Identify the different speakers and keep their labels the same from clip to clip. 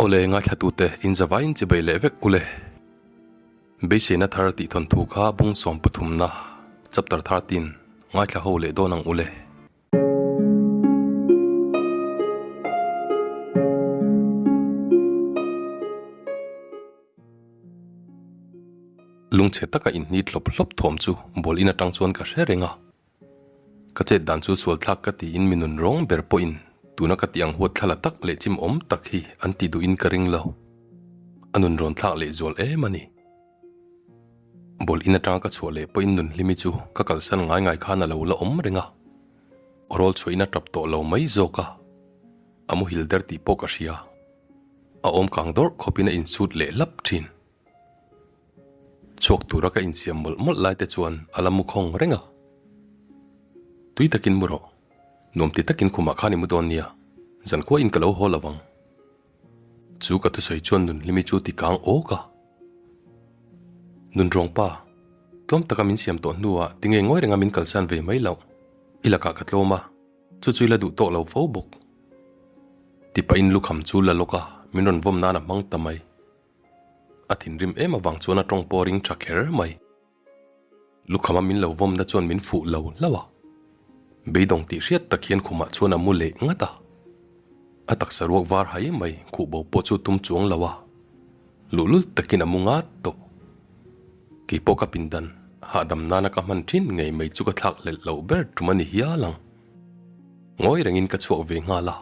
Speaker 1: Awle ngaithlatute in zavaiin chibei leh vek ule. Beiseina thar tih thawnthu kha bung sawm pathumna, chapter 13, ngaithla ho leh dawn ang ule. Lungchhe taka inhnit hlawp hlawp thawm chu ball in atang chuan ka hre reng a. Ka chet dan chu sual thlak ka tiin mi nun rawng ber pawhin tuna ka tih ang huat thla la tak leh chim awm tak hi an ti duhin ka ring lo. A nun rawn thlak leh zual em a ni. Ball in atanga ka chhuah leh pawhin nun hlimi chu ka kalsan ngai ngai khan a lo la awm reng a. Rawl chhuahin a tap tawh lo mai zawk a. A muhil der tih pawh ka hria. A awm kang dawrh khawpin a insut leh lap thin. Chhuak tura ka insiam mawlh mawlh lai te chuan a la mu khawng reng a. Tui takin mu rawh. Nuam ti takin khumah khan i mu dawn nia. Zankhua in ka lo haw lo ang. Chu ka thusawi chuan Nunhlimi chu ti kang awk a. Nunrawng pa, tlawm taka min siam tawh hnuah tinge ngawi renga min kalsan ve mai loh. I lakah ka tlawm a. Chu chu i la duh tawh lo fo bawk. Ti pahin lukham chu la lawk a, min rawn vawm nan a hmang ta mai. A thinrim em avang chuan a tawng pawh a ring tha kher mai. Lukham a min lo vawmna chuan min fuh lo hlauh a. Beidawng tih hriat tak hian khumah chuan a mu leh ngat a. A taksa ruak var hai mai khuh bo pawh chu tum chuang lo a. Luhlul takin a mu ngat tawh. Keipawh ka pindan hahdam nana ka hman thin ngei mai chu ka thlak hlelh loh ber tum a ni hial ang. Ngawi rengin ka chhuak ve nghal a.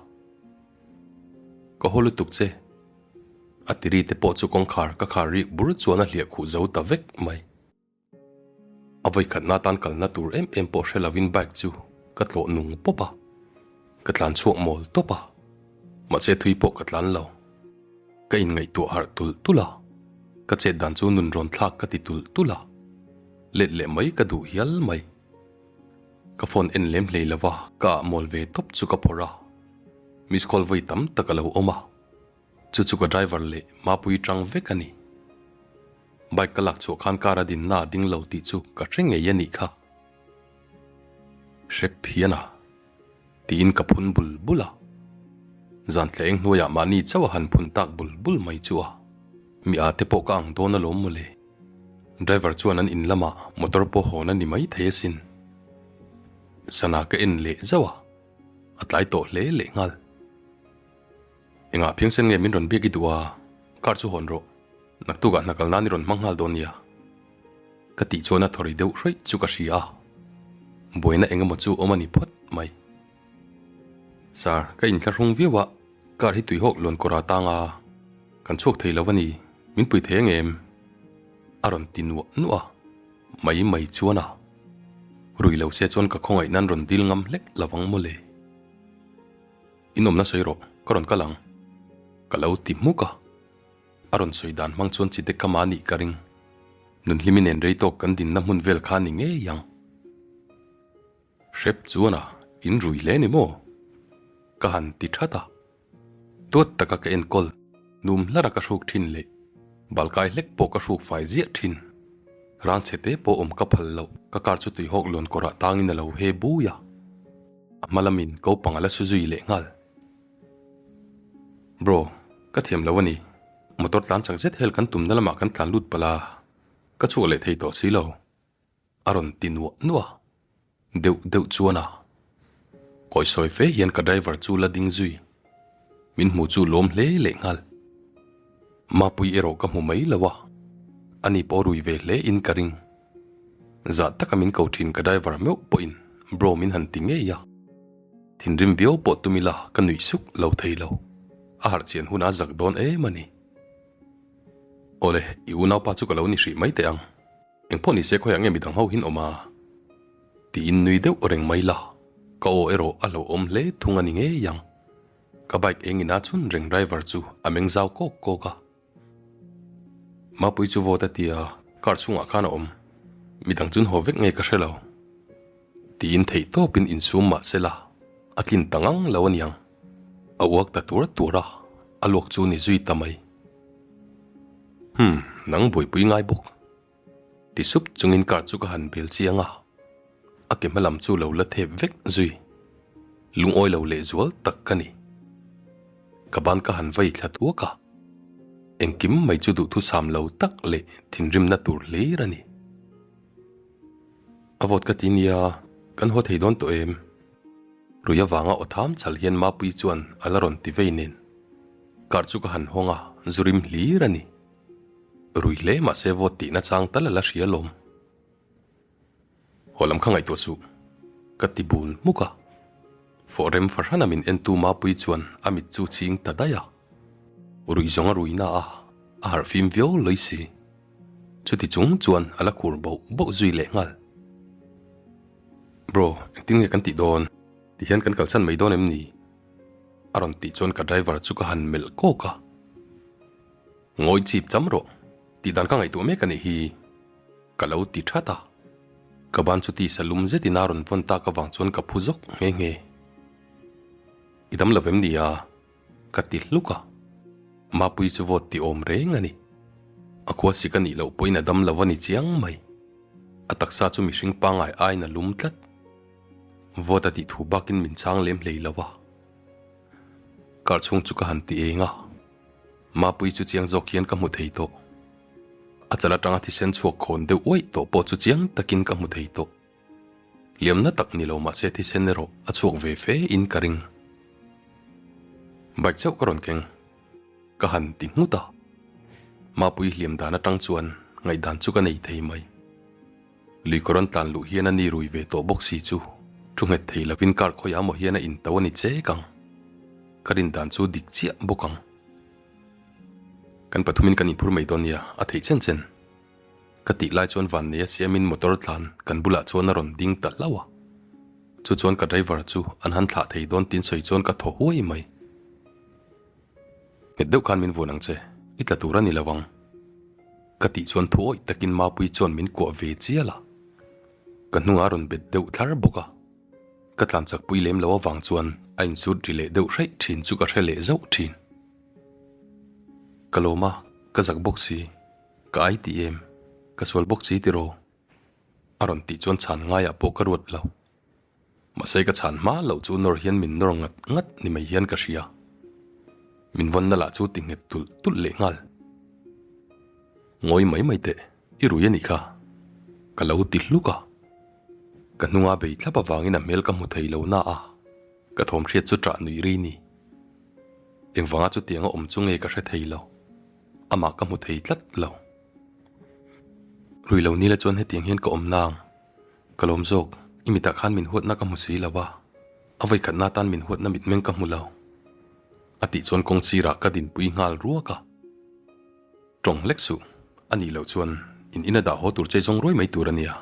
Speaker 1: Ka haw lutuk che. A tiri te pawh chu kawngkhar ka khar rik bur chuan a hliah khuh zo ta vek mai. A vawikhatna atan kalna tur em em pawh hre lovin bike chu ka tlawh nung pawp a, ka tlan chhuak mawl tawp a, mahse thui pawh ka tlan lo. Ka inngaihtuah harh tulh tulh a, ka chet dan chu nun rawn thlak ka ti tulh tulh a, let leh mai ka duh hial mai. Ka phone en lem hlei lova ka ah mawl ve tawp chu ka phawrh a, miss call vawi tam tak a lo awm a. Chu chu ka driver leh Mapui tang vek a ni. Bike ka lak chhuah khan car a dinna a ding lo tih chu ka hre ngei a nih kha. Hrep hian a. Tiin ka phun bul bul a. Zan tla eng hnuaiah mahni chauh a han phun tak bul bul mai chu a. Mi a te pawh ka ang dawn alawm mawle. Driver chuan an in lamah motor pawh hawn a ni mai thei asin. Sana ka en leh zauh a. A tlai tawh hle leh nghal. Engah phiangsen nge min rawn biak i duh a, car chu hawn rawh. Naktukah hna kal nan i rawn hmang nghal dawn nia. Ka tih chuan a thawri deuh hraih chu ka hria a, buaina eng emaw chu awm a ni phawt mai. Sir, ka inthlahrung viau a, car hi tuihawk luan kawr a tang a, kan chhuak thei lo a ni, min pui thei ang em? A rawn ti nuah nuah a, mai mai chuan a. Rui lo se chuan ka khawngaih nan rawn dil ngam hlek lovang mawle. In awmna sawi rawh, ka rawn kal ang. Ka lo ti hmuk a. A rawn sawi dan hmang chuan chi te ka mah nih ka ring. Nunhlimi nen rei tawk kan dinna hmun vel kha ni ngei ang. Hrep chuan a, in rui hle ni maw? Ka han ti that a. Tuat taka ka enkawl, num hlara ka hruk thin leh balkai hlek pawh ka hruk fai ziah thin. Rang chhe te pawh awm ka phal loh, ka car chu tuihawk luan kawrah tangin a lo he bui a. A hma lamin ko panga la su zui leh nghal. Bro, ka thiam lo a ni. Motor tlan chak zet hel kan tumna lamah kan tlan lut palh a, ka chhuak leh thei tawh si lo. A rawn ti nuah nuah a, deuh deuh chuan a kawisawi fe hian ka driver chu la ding zui. Min hmu chu lawm hle leh nghal. Mapui erawh ka hmu mai lo a, ani pawh rui ve hle in ka ring. Zah taka min ko thin ka driver meuh pawhin bro min han ti ngei a. Thinrim viau pawh tum ila ka nuih suk lo thei lo. A harh chian hun a zak dawn em a ni. Awle, i unaupa chu ka lo ni hrih mai teh ang. Engpawh ni se khawiah nge midang ho hin awm a? Tiin nui deuh reng mai la, ka aw erawh a hlauhawm hle thung a ni ngei ang. Ka bike engin a chhun reng driver chu a meng zau kawk kawk a. Mapui chu vote a ti a, car chhungah khan a awm. Midang chun haw vek nge ka hre lo. Tiin theih tawpin insum mah se la, a tlin ta ngang lo aniang. A uak ta tuar tuar a, a luak chu ni zui ta mai. Hmm, nang buaipui ngai bawk. Ti sup chungin car chu ka han bel chiang a, a ke hma lam chu lo la thep vek zui. Lungawi lo lehzual tak ka ni. Ka ban ka han vei thla thuak a. Engkim mai chu duhthusam lo tak leh thinrimna tur hlir a ni. A vawt ka ti nia, kan haw thei dawn tawh em? Rui avanga aw tham chhal hian Mapuii chuan a la rawn ti vei nen. Kar chu ka han hawng a, zu rim hlir a ni. Rui hle mahse vawt tihna chang tal a la hria lawm. Haw lam kha ngaihtuah suh, ka ti bul hmuk a. Fawh rem fahrana min entu Mapuii chuan a mit chu chhing ta daih a. Rui zawng a rui na a, a harh fim viau lawi si. Chuti chung chuan a la khur boh boh zui leh nghal. Bro, engtin nge kan tih dawn? Ti hian kan kalsan mai dawn em ni? A rawn tih chuan ka driver chu ka han melh kawk a. Ngawi chip cham rawh, tih dan ka ngaihtuah mek a nih hi. Ka lo ti that a. Ka ban chu tisa lum zetin a rawn vawn tak avang chuan ka phu zawk nghe nghe. I dam lo vem nia? Ka ti hluk a. Mapuii chu vawt ti awm reng a ni. A khua sik a nih loh pawhin a dam lo a ni chiang mai. A taksa chu mihring pangngai aiin a lum tlat. Vawt a tih thu bakin min chhang lem hlei lo a. Kar chhung chu ka han ti eng a. Mapuii chu chiang zawk hian ka hmu thei tawh. A chal atanga thisen chhuak khawn deuh uaih tawh pawh chu chiang takin ka hmu thei tawh. Liamna tak ni lo mahse thisen erawh a chhuak ve fe in ka ring. Bike chauh ka rawn keng. Ka han ti nghut a. Mapuii hliam dan atang chuan ngaihdan chu ka nei thei mai. Lui ka rawn tlan luh hian a ni rui ve tawh bawk si chu thu nghet thei lovin car khawiah maw hian a in to a ni chek ang. Ka rin dan chu dik chiah bawk ang. Kan pathumin kan inphur mai dawn nia, a theih chen chen. Ka tih lai chuan Vanneia siamin motor tlan kan bulah chuan a rawn ding ta hlauh a. Chu chuan ka driver chu an han thlah thei dawn tin sawi chuan ka thaw huai mai. Nghet deuh khan min vuan ang che, i tla tur a ni lo ang. Ka tih chuan thu awih takin Mapuii chuan min kuah ve chial a. Ka hnungah a rawn bet deuh thlar bawk a. Ka tlan chak pui lem lo avang chuan a insut ri leh deuh hreih thin chu ka hre leh zauh thin. Ka lawm a, ka zak bawk si. Ka ai ti em? Ka sual bawk si tiraw? A rawn tih chuan chhan ngaiah pawh ka ruat lo. Mahse ka chhan hma loh chu nawr hian min nawr ngat ngat ni mai hian ka hria. Min vawnna lah chu ti nghet tulh tulh leh nghal. Ngawi mai mai teh, i rui a nih kha. Ka lo ti hluk a. Ka hnunga bei thlap avangin a hmel ka hmu thei lo na a, ka thawm hriat chu ṭah nuih ri ni. Engvanga chutianga awm chu nge ka hre thei lo. Amah ka hmu thei tlat lo. Rui lo nila chuan hetiang hian ka awm nang. Ka lawm zawk, i mitah khan min huatna ka hmu si lo a, a vawikhatna atan min huatna mitmeng ka hmu lo. A tih chuan kawng sirah ka dinpui nghal ruak a. Tawng hlek suh, a nih loh chuan in ina dah haw tur che zawng ruai mai tur a nia.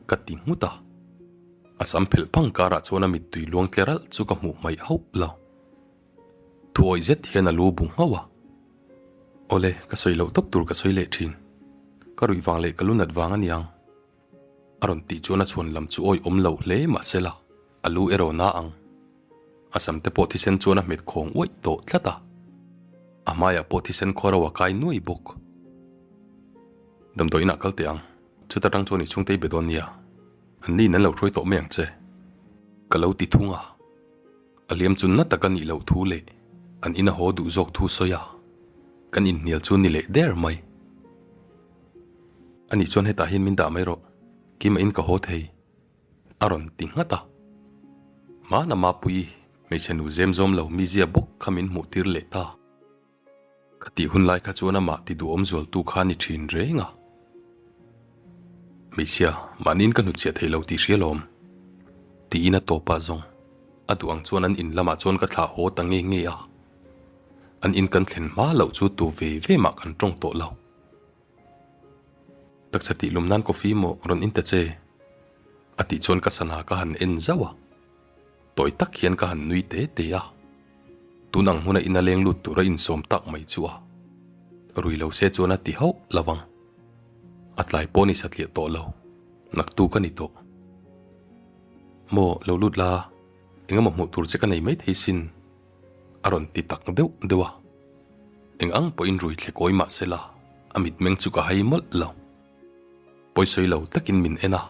Speaker 1: Ka ti nghut a. A sam phelh phang karah chuan a mittui luang tle ralh chu ka hmuh hmaih hauh lo. Thuawih zet hian a lu bu nghauh a. Awle, ka sawi loh tawp tur ka sawi leh thin. Ka ruih vang leh ka lu nat vang a niang. A rawn tih chuan a chhuan lam chu awih awm lo hle mahsela a lu erawh na ang. A sam te pawh thisen chuan a hmet khawng uaih tawh tlat a. A hmaiah pawh thisen khaw ro a kai nuai bawk. Damdawi inah kal teh ang, chuta tang chuan i chhungte i be dawn nia. An ni in an lo hruai tawh mai ang che. Ka lo ti thung a. A liam chu na tak a nih loh thu leh an ina haw duh zawk thu sawi a, kan inhnial chu ni leh der mai. Ani chuan hetah hian min dah mai rawh, keimah in ka haw thei, a rawn ti nghat a. Hmana Mapuii hmeichhe nu zem zawm lo mizia bawk kha min hmuh tir leh ta. Ka tih hun lai kha chuan amah ti duhawm zualtu kha a ni thin reng a. Hmeichhia, mahniin ka hnutchhiah thei lo tih hria lawm. Tiin a tawp ah zawng. A duh ang chuan an in lamah chuan ka thlah haw ta nge nge a. An in kan thlen hma loh chu tu ve ve mah kan tawng tawh lo. Taksa tih lum nan coffee maw rawn in ta che? A tih chuan ka sana ka han en zauh a. Tawi tak hian ka han nui te te a. Tun ang hmuna ina leng lut tura insawm tak mai chu a rui lo se chuan a ti hauh lo ang. A tlai pawh ni satliah tawh lo, naktu ka ni tawh. Maw lo lut la, engemaw hmuh tur che ka nei maithei sin a rawn ti tak deuh deuh a. Eng ang pawhin rui thle kawi mah se la, a mitmeng chu ka hai mawlh lo. Pawisawi lo takin min en a,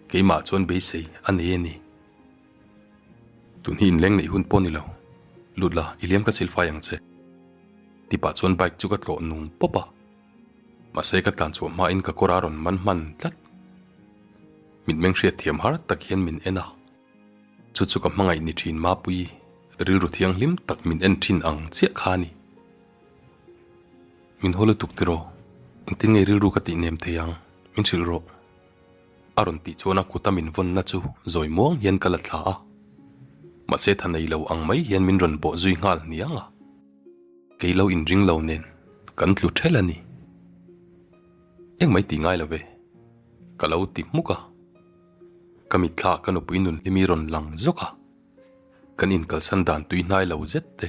Speaker 1: keimah chuan beisei a nei a ni. Tun hi inleng neih hun pawh ni lo, lut la, i liam ka silfai ang che. Tipah chuan bike chu ka tlawh nung pawp a. Mahse ka tlan chhuah hmain ka kawr a rawn man hman tlat. Mitmeng hriat thiam har tak hian min en a. Chu chu ka hmangaih ni thin Mapui, rilru thianghlim tak min en thin ang chiah kha a ni. Min haw lutuk tiraw? Engtin nge rilru ka tih nem thei ang? Min hrilh rawh. A rawn tih chuan a kuta min vawnna chu zawi muang hian ka la thla a. Mahse tha nei lo ang mai hian min rawn bawh zui nghal hniang a. Kei lo inring lo nen kan tlu ṭhelh a ni. Engmai tih ngai lo ve. Ka lo ti hmuk a. Ka mitthla ka nupui nun hlimi rawn lang zawk a. Kan inkalsan dan tui hnai lo zet te.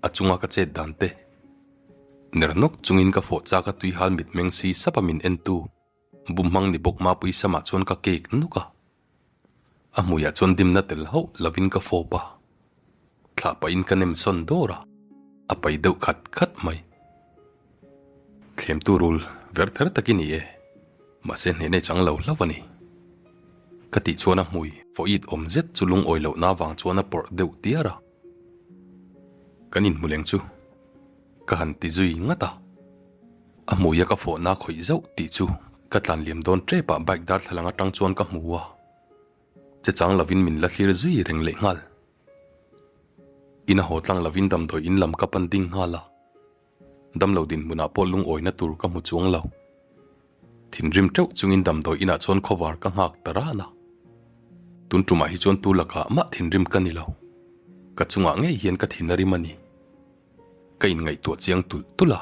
Speaker 1: A chunga ka chet dan te. Ner nawk chungin ka fawh chak a tui hal mitmeng si sap a min entu. Bumhmang ni bawk Mapui samah chuan ka kek nuk a. A hmuiah chuan dimna tel hauh lovin ka fawp a. Thlah pahin ka nem sawn dawr a, a pai deuh khat khat mai. Thlemtu rul ver ther tak i ni e, mahse hneh nei chang lo hlauh a ni. Ka tih chuan a hmui fawhit awm zet chu lungawi lohna avang chuan a pawrh deuh tiar a. Kan inhmu leng chu ka han ti zui ngat a. A hmuia ka fawhna khawih zauh tih chu ka tlan liam dawn tep ah bike darthlalang atang chuan ka hmu a. Che chang lovin min la thlir zui reng leh nghal. Ina haw tlang lovin damdawi in lam ka pan ding nghal a. Damlo dinhmunah pawh lungawina tur ka hmu chuang lo. Thinrim teuh chungin damdawi inah chuan khawvar ka nghak ta ran a. Tun tumah hi chuan tu lakah mah thinrim ka ni lo. Ka chungah ngei hian ka thin a rim a ni. Ka inngaihtuah chiang tulh tulh a.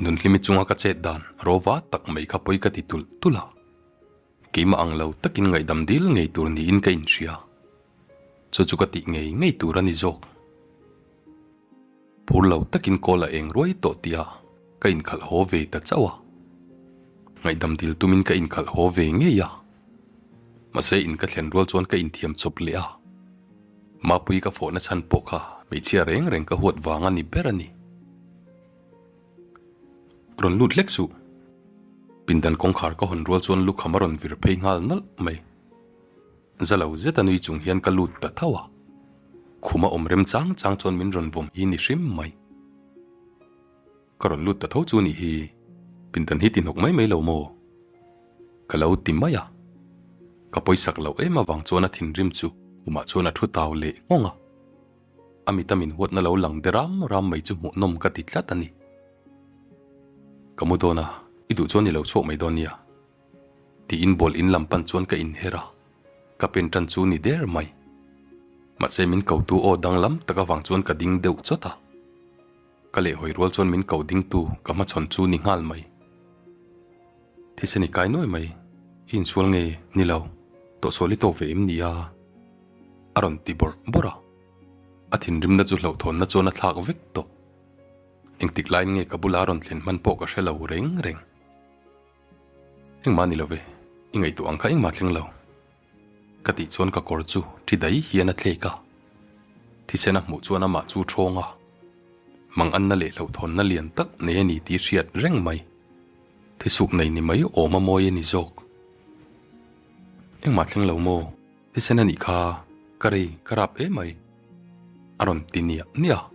Speaker 1: Nunhlimi chunga ka chet dan rawva tak mai kha pawi ka ti tulh tulh a. Keimah ang lo takin ngaihdam dil ngei tur niin ka inhria. Chu chu ka tih ngei ngei tur a ni zawk. Phur lo takin kawl a eng ruai tawh tia ka inkhalh haw ve ta chauh a. Ngaihdam dil tumin ka inkhalh haw ve ngei a. Mahse in ka thlen rual chuan ka inthiam chawp leh a. Mapui ka fawhna chhan pawh kha hmeichhia reng reng ka huat vang a ni ber a ni. Rawn lut hlek suh. Pindan kawngkhar ka hawn rual chuan lukham a rawn vir phei nghal nawlh mai. Za lo zet a nui chung hian ka lut ta tho a. Khum a awm rem chang chang chuan min rawn vawm hi ni hrim mai. Ka rawn lut ta tho chu nih hi, pindan hi ti hnawk mai mai lo maw? Ka lo ti mai a. Ka pawisak loh em avang chuan a thinrim chu khumah chuan a thu tau leh nghawng a. A mita min huatna lo lang de ram ram mai chu hmuhnawm ka ti tlat a ni. Ka mu dawn a, i duh chuan i lo chhuak mai dawn nia. Tiin ball in lam pan chuan ka inher a, ka pen tan chu ni der mai. Mahse min kotu aw danglam tak avang chuan ka ding deuh chawt a. Ka lehhawi rual chuan min ko dingtu ka hmachhawn chu ni nghal mai. Thisen i kai nuai mai, i insual nge ni lo, tawhsual i tawk ve em ni a? A rawn ti bawrh bawrh a. A thinrimna chu hlauhthawnna chuan a thlak vek tawh. Engtik laiin nge ka bula a rawn thlen hman pawh ka hre lo reng reng. Engmah ni lo ve, i ngaihtuah ang kha engmah thleng lo. Ka tih chuan ka kawr chu thi dai hian a thlek a, thisen a hmuh chuan amah chu thawng a, manganna leh hlauhthawnna lian tak nei a ni tih hriat reng mai. Thisuk nei ni mai awm a mawi a ni zawk. Engmah thleng lo maw, thisen a nih kha, ka rei, ka rap hle mai, a rawn ti niah niah a.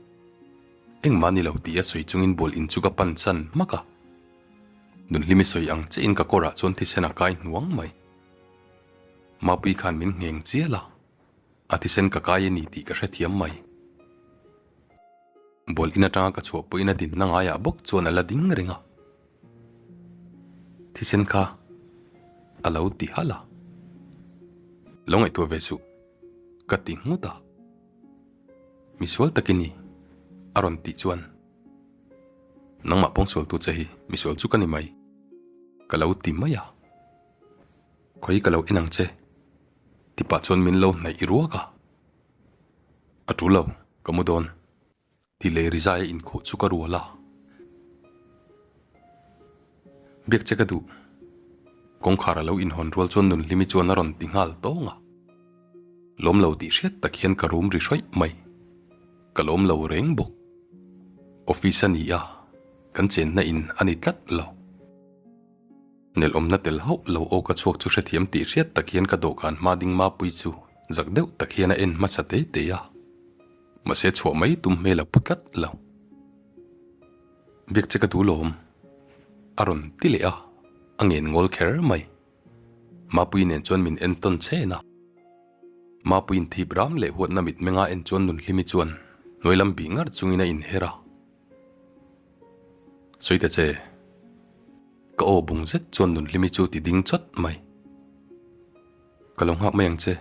Speaker 1: Engmah ni lo tih a sawi chungin bual in chu ka pan chan hmak a. Nunhlimi sawi ang chiahin ka kawrah chuan thisen a kai hnuang mai. Mapui khan min ngheng chial a, a thisen ka kai a ni tih ka hrethiam mai. Bual in atanga ka chhuah pawhin a dinna ngaiah bawk chuan a la ding reng a. Thisen kha a lo ti halh a. Lo ngaihtuah ve suh, ka ti nghut a. Misual tak i ni, a rawn tih chuan. Nangmah pawngsualtu che hi misual chu ka ni mai, ka lo ti mai a. Khawi ka lo en ang che, ti pah chuan min lo hnaih ruak a. A tul lo, ka mu dawn, ti leh Rizai a inkhuh chu ka rual a. Biak che ka duh. Kawngkhar a lo inhawn rual chuan Nunhlimi chuan a rawn ti nghal tawng a. Lawm lo tih hriat tak hian ka rum ri hrawih mai. Ka lawm lo reng bawk. Office a ni a, kan chenna in a ni tlat lo. Nelawmna tel hauh lo aw ka chhuak chu hrethiam tih hriat tak hian ka dawhkan hma ding mapui chu zak deuh tak hian a en hmasa te te a. Mahse chhuah mai tum hmel a pu tlat lo. Biak che ka duh lawm. A rawn ti leh a, a ngen ngawl kher mai. Mapuii nen chuan min en tawn chen a. Mapuiin thip ram leh huatna mit menga en chuan Nunhlimi chuan hnuai lam bih ngar chungin a inher a. Sawi ta che. Ka aw bung zet chuan Nunhlimi chu ti ding chawt mai. Ka lo nghak mai ang che.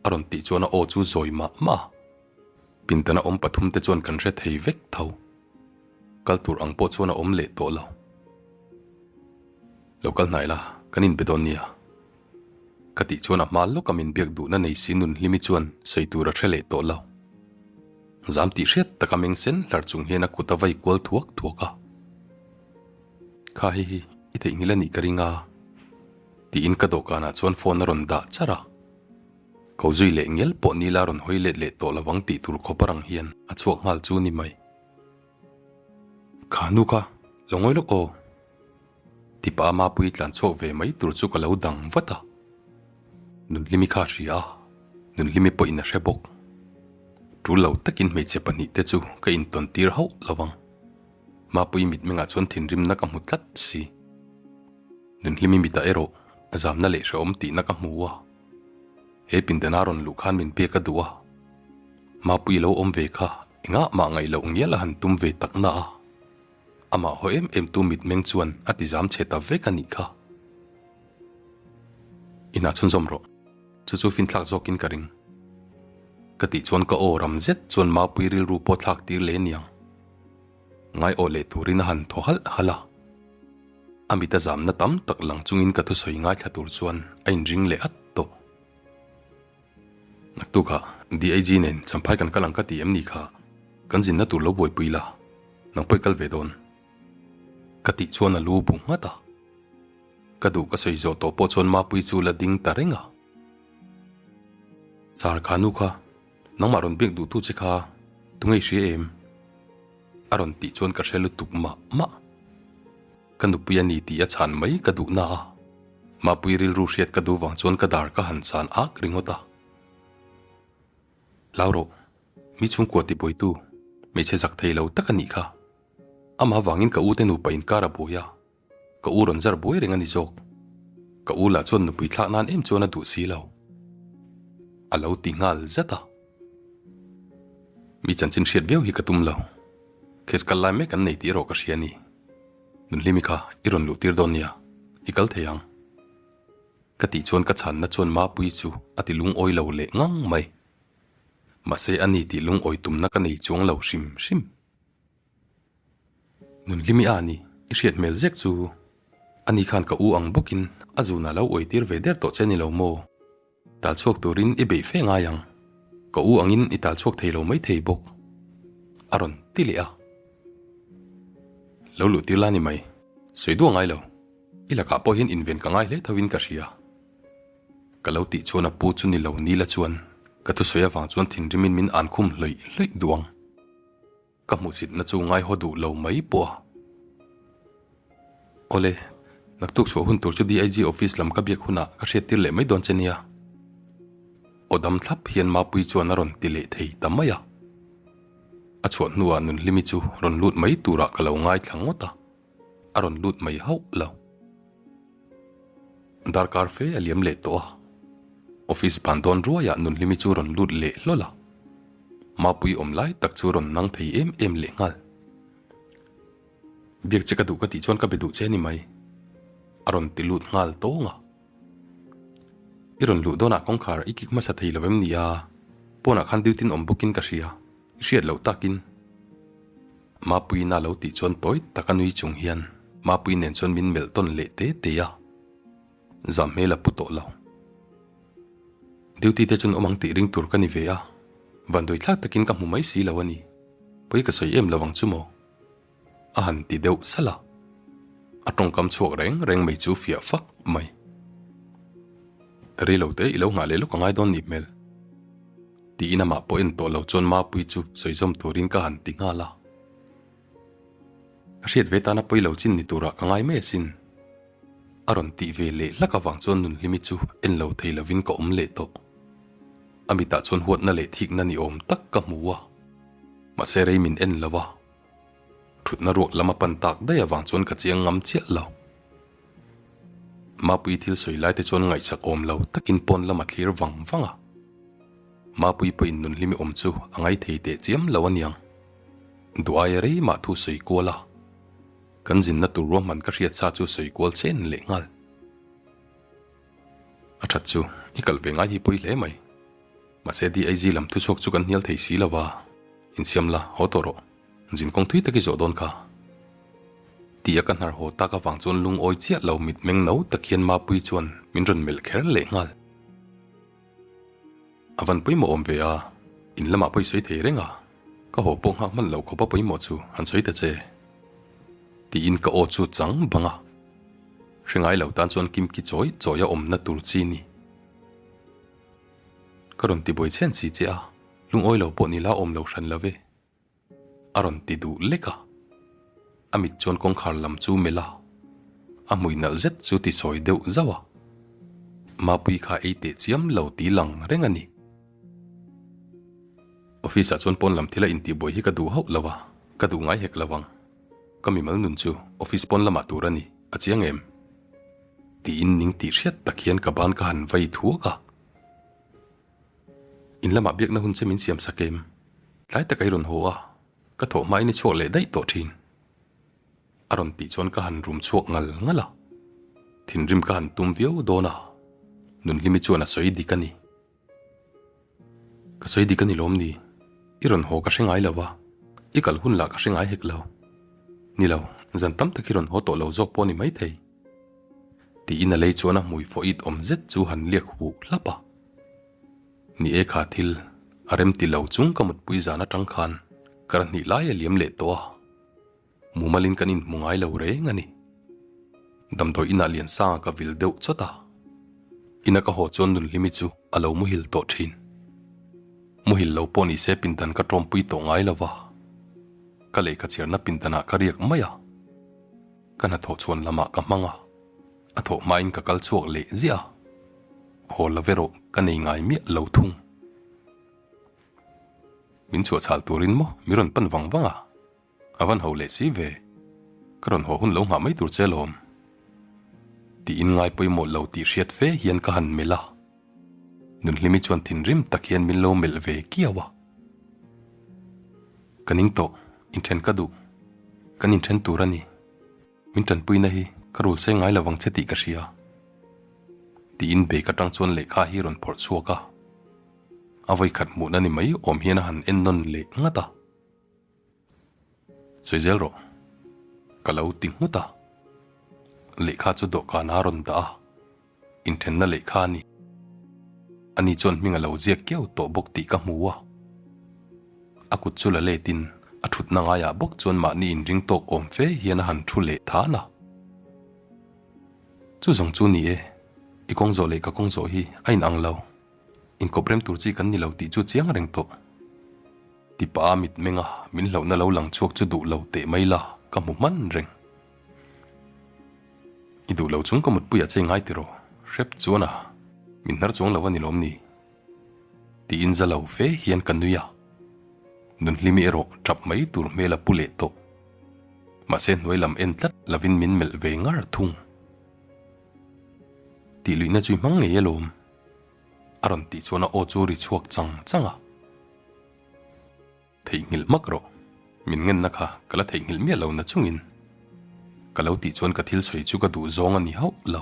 Speaker 1: A rawn tih chuan a aw chu zawi mah mah a. Pintana awm pathumte chuan kan hre thei vek tho. Kal tur ang pawh chuan a awm leh tawh lo. Lo kal hnai la, kan inbe dawn nia. Ka tih chuan a hma lawka min biak duhna nei si Nunhlimi chuan sawi tur a hre leh tawh lo. Zam tih hriat taka meng sen hlar chung hian a kut a vai kual thuak thuak a. Kha hei hi i theihnghilh a nih ka ring a, tiin ka dawhkanah chuan phone a rawn dah char a. Ko zui leh ngial pawh nila rawn hawi let leh tawh lovang tih tur khawp arang hian a chhuak nghal chu ni mai. Kha nu kha, lo ngawi lawk aw. Tipa a Mapuii tlan chhuak ve mai tur chu ka lo dang vat a. Nunhlimi kha a hria a, Nunhlimi pawhin a hre bawk. Tul lo takin hmeichhe pahnihte chu ka intawn tir hauh lo vang. Mapuii mitmengah chuan thinrimna ka hmu tlat si. Nunhlimi mitah erawh zamna leh hrehawm tihna ka hmu a. He pindana rawn luh khan min biak a duh a, Mapuii lo awm ve kha engah mah ngaih loh ngial a han tum ve tak na a, amah haw em em tu mitmeng chuan a ti zam chhe ta vek a nih kha. Inah chhunzawm rawh, chu chu finthlak zawkin ka ring. Ka tih chuan ka aw ram zet chuan Mapuii rilru pawh thlak tir leh niang. Ngai aw leh turin a han thaw halh halh a. A mit a zamna tam tak lang chungin ka thusawi ngaithla tur chuan a inring leh at tawh. Naktukah DIG nen Champhai kan kal ang ka ti em ni kha? Kan zinna tur lo buaipui la, nang pawh i kal ve dawn. Ka tih chuan a lu bu nghat a. Ka duh ka sawi zawh tawh pawh chuan Mapuii chu la ding ta reng a. Sar kha nu kha, nangmah rawn biak duhtu che kha tunge i hria em? A rawn tih chuan ka hre lutuk mah mah. Ka nupui a ni tih a chhan mai ka duh na a, Mapui rilru hriat ka duh vang chuan ka dar ka han chan ak ringawt a. Hlau rawh, mi chhungkua tibuaitu, hmeichhe zak thei lo tak a nih kha. Amah vangin ka ute nupa inkar a buai a, ka u rawn zar buai reng a ni zawk. Ka u lah chuan nupui thlak nan em chuan a duh si lo. A lo ti nghal zat a. Mi chanchin hriat viau hi ka tum lo. Case kal lai mek an nei tih erawh ka hria a ni. Nunhlimi kha i rawn luh tir dawn nia, i kal thei ang. Ka tih chuan ka chhanna chuan Mapuii chu a ti lungawi lo leh ngang mai. Mahse a ni tih lungawi tumna ka nei chuang lo hrim hrim. Nunhlimi a ni, i hriat hmel zek chu ani khan ka u ang bawkin a zunah lo uai tir ve der tawh che ni lo maw? Tal chhuak turin i beih fe ngai ang. Ka u angin i tal chhuak thei lo mai thei bawk. A rawn ti leh a. Lo luh tir la ni mai. Sawi duah ngai lo. I lakah pawh hian inven ka ngai hle tho in ka hria. Ka lo tih chuan a pu chu ni lo ni la chuan ka thusawi avang chuan thinrimin min an khum hlawih hlawih duh ang. Ka hmuhsitna chu ngaihaw duh lo mai pawh a. Awle, naktuk chhuah hun tur chu DIG office lam ka biak hunah ka hriattir leh mai dawn che nia. Aw dam thlap hian Mapuii chuan a rawn ti leh thei ta mai a. A chhuah hnuah Nunhlimi chu rawn lut mai turah ka lo ngaithla ngawt a, a rawn lut mai hauh lo. Darkar fe a liam leh tawh a, office ban dawn ruaiah Nunhlimi chu rawn lut leh hlawl a, Mapuii awm lai tak chu rawn nang thei em em leh nghal. Biak che ka duh ka tih chuan ka be duh che ni mai, a rawn ti lut nghal tawng a. I rawn luh dawnah kawngkhar i kik hmasa thei lo em ni a? Pawnah khan duty in awm bawkin ka hria, i hriat loh takin. Mapuii na lo tih chuan tawi taka nui chung hian Mapuii nen chuan min melh tawn leh te te a, zam hmel a pu tawh lo. Duty te chuan awm ang tih ring tur ka ni ve a, vanduai thlak takin ka hmu mai si lo a ni, pawi ka sawi em lo ang chu maw? A han ti deuh salh a, a tawngkam chhuak reng reng mai chu fiah fak mai. Rei lo te i lo nghah leh lawk a ngai dawn nih hmel. Tiin amah pawh en tawh lo chuan Mapuii chu sawi zawm turin ka han ti nghal a. A hriat ve tana pawi lo chin ni turah ka ngai mai asin. A rawn tih ve leh hlak avang chuan Nunhlimi chu en lo thei lovin ka awm leh tawh. A mitah chuan huatna leh thikna ni awm tak ka hmu a. Mahse rei min en lo a. Thutna ruak lam a pan tak daih avang chuan ka chiang ngam chiah lo. Mapuii thil sawi lai te chuan ngaihsak awm lo takin pawn lam a thlir vang vang a. Mapuii pawhin nunhlimi awm chu a ngaithei teh chiam lo aniang. Duh aia rei mah thu sawi kual a. Kan zinna tur ruahman ka hriat sa chu sawi kual chen leh nghal. A that chu i kal ve ngai hi pawi hle mai. Mahse DIG lam thuchhuak chu kan hnial thei si lo va, insiam la, haw tawh rawh. Zin kawng thui tak i zawh dawn kha. Tih a ka hnar haw tak avang chuan lungawi chiah lo mitmeng no tak hian Mapuii chuan min rawn melh kher leh nghal. A van pawimawh awm ve a, in lamah pawh i sawi thei reng a, ka haw pawh nghak hman lo khawpa pawimawh chu han sawi ta che. Tiin ka aw chu chang bang a. Hre ngai lo tan chuan kimki chawi chawi a awmna tur chi ni. Ka rawn ti buai chhen si che a, lungawi lo pawh ni la awm lo hran lo ve. A rawn ti duh lek a. A mit chuan kawngkhar lam chu melh a, a hmui nalh zet chu ti sawi deuh zauh a. Mapuii kha ei teh chiam lo ti lang reng a ni. Office ah chuan pawn lam thil a intihbuai hi ka duh hauh lo a, ka duh ngai hek lo ang. Ka mimal nun chu office pawn lamah tur a ni, a chiang em? Tiin ning tih hriat tak hian ka ban ka han vai thuak a. In lamah biakna hun che min siam sak em? Tlai tak a i rawn haw a, ka thawh hmain i chhuak leh daih tawh thin. A rawn tih chuan ka han rum chhuak ngal ngal a. Thinrim ka han tum viau dawn a, Nunhlimi chuan a sawi dik a ni. Ka sawi dik a ni lawm ni? I rawn haw ka hre ngai lo va, i kal hun lah ka hre ngai hek lo. Ni lo, zan tam tak i rawn haw tawh lo zawk pawh a ni maithei. Tiin a lei chuan a hmui fawh it awm zet chu han liak huh hlap a. Ni e kha thil a rem ti lo chung ka mutpui zan atang khan kar hnih lai a liam leh tawh a. Mumalin kan inhmu ngai lo reng a ni. Damdawi inah Liansanga ka vil deuh chawt a. Ina ka haw chuan Nunhlimi chu a lo muhil tawh thin. Muhil lo pawh nise pindan ka tawmpui tawh ngai lo va. Ka lehkha chhiarna pindanah ka riak mai a. Ka hnathawh chhuan lamah ka hmang a, a thawh hmain ka kal chhuak leh ziah a. Haw la ve rawh ka nei ngai miah lo thung. Min chhuahchhal turin maw mi rawn pan vang vang a. A van ho leh si ve. Ka rawn haw hun lo nghah mai tur che lawm. Tiin ngai pawimawh lo tih hriat fe hian ka han melh a. Nunhlimi chuan thinrim tak hian min lo melh ve kiau a. Ka ning tawh, inthen ka duh. Kan inthen tur a ni. Min tanpuina hi ka rul seng ngai lovang che tih ka hria. Tiin bag atang chuan lehkha hi rawn phawrh chhuak a. A vawikhat hmuhna ni mai awm hian a han en nawn leh ngat a. Sawi zel rawh. Ka lo ti nghut a. Lehkha chu dawhkan a rawn dah a. Inthenna lehkha a ni. Ani chuan hming a lo ziak kiau tawh bawk tih ka hmu a. A kut chu la letin a thutna ngaiah bawk chuan mahni inring tawk awm fe hian a han thu leh than a. Chu zawng chu ni e, i kawng zawh leh ka kawng zawh hi a inang lo. Inkawp rem tur chi kan ni lo tih chu chiang reng tawh. Tipa a mitmenga min hlauhna lo lang chhuak chu duh lo teh mai la ka hmu hman reng. I duh lo chung ka mutpuiah che ngai tiraw? Hrep chuan a, min hnar chuang lo a ni lawm ni? Tiin za lo fe hian ka nui a. Nunhlimi erawh tap mai tur hmel a pu leh tawh. Mahse hnuai lam en tlat lovin min melh ve ngar thung. Tih luihna chu i hmang ngei alawm. A rawn tih chuan a aw chu ri chhuak chang chang a. Theihnghilh hmak rawh, min ngenna kha ka la theihnghilh miah lo na chungin. Ka lo tih chuan ka thil sawi chu ka duh zawng a ni hauh lo.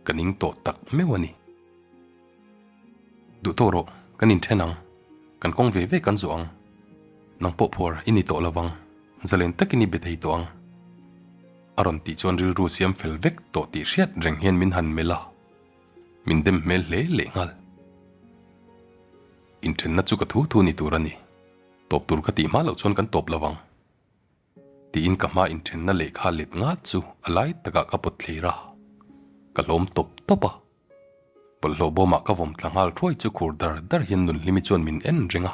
Speaker 1: Ka ning tawh tak meuh a ni. Duh tawh rawh, kan inthen ang. Kan kawng ve ve kan zawh ang. Nang pawh phuar i ni tawh lo vang, zalen takin i be thei tawh ang. A rawn tih chuan rilru siam fel vek tawh tih hriat reng hian min han melh a. Min dem hmel hle leh nghal. Inthenna chu ka thu thu ni tur a ni. Tawp tur ka tih hma loh chuan kan tawp lo vang. Tiin ka hma inthenna lehkha let ngat chu a lai takah ka pawt thlir a. Ka hlawm tawp tawp a. Bawlhhlawh bawmah ka vawm tla nghal thuai chu khur dar dar hian Nunhlimi chuan min en reng a.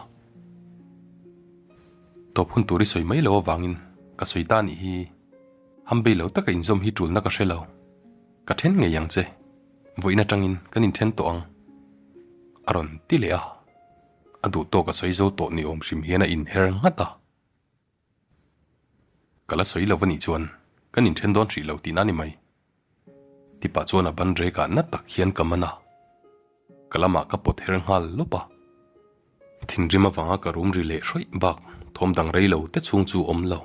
Speaker 1: Tawp hun tur i sawi mai lo avangin ka sawi ta nih hi. Hambei lo taka inzawm hi tulna ka hre lo. Ka then ngei ang che. Vawiin atangin kan inthen tawh ang. A rawn ti leh a. A duh tawk a sawi zo tawh ni awm hrim hian a inher nghat a. Ka la sawi lo va nih chuan kan inthen dawn hrih lo tihna ni mai. Ti pah chuan a ban rekah na tak hian ka man a, ka lamah ka pawt her nghal lawp a. Thinrim avanga ka rum ri leh hrawih bak thawm dang rei lo te chhung chu awm lo.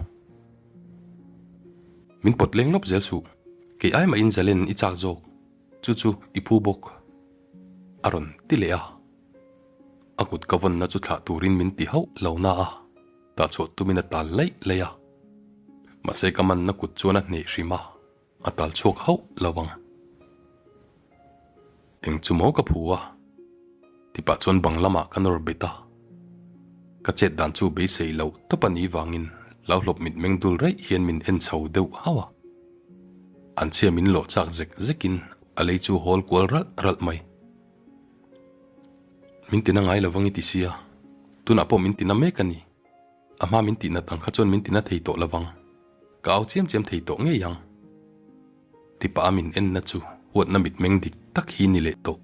Speaker 1: Min pawt leng lawp zel suh, kei ai mahin zalen i chak zawk, chu chu i phu bawk a rawn ti leh a. A kut ka vawnna chu thlah turin min ti hauh lo na a, tah chhuah tumin a tal laih laih a. Mahse ka manna kut chuan a hneh hrim a, a tal chhuak hauh lo ang. Eng chu maw ka phu a? Ti pah chuan bang lamah ka nawr bet a. Ka chet dan chu beisei loh tawp a nih vangin hlauhlawp mitmeng dul raih hian min en chho deuh hauh a. An chhia min lawh chak zek zekin a lei chu hawl kual ralh ralh mai. Min tina ngai lo vang i ti sia, tunah pawh min tina mek a ni. A hma min tihnat ang kha chuan min tina thei tawh lo vang. Ka au chiam chiam thei tawh ngei ang. Ti pah a min enna chu huatna mitmeng dik tak hi ni leh tawh.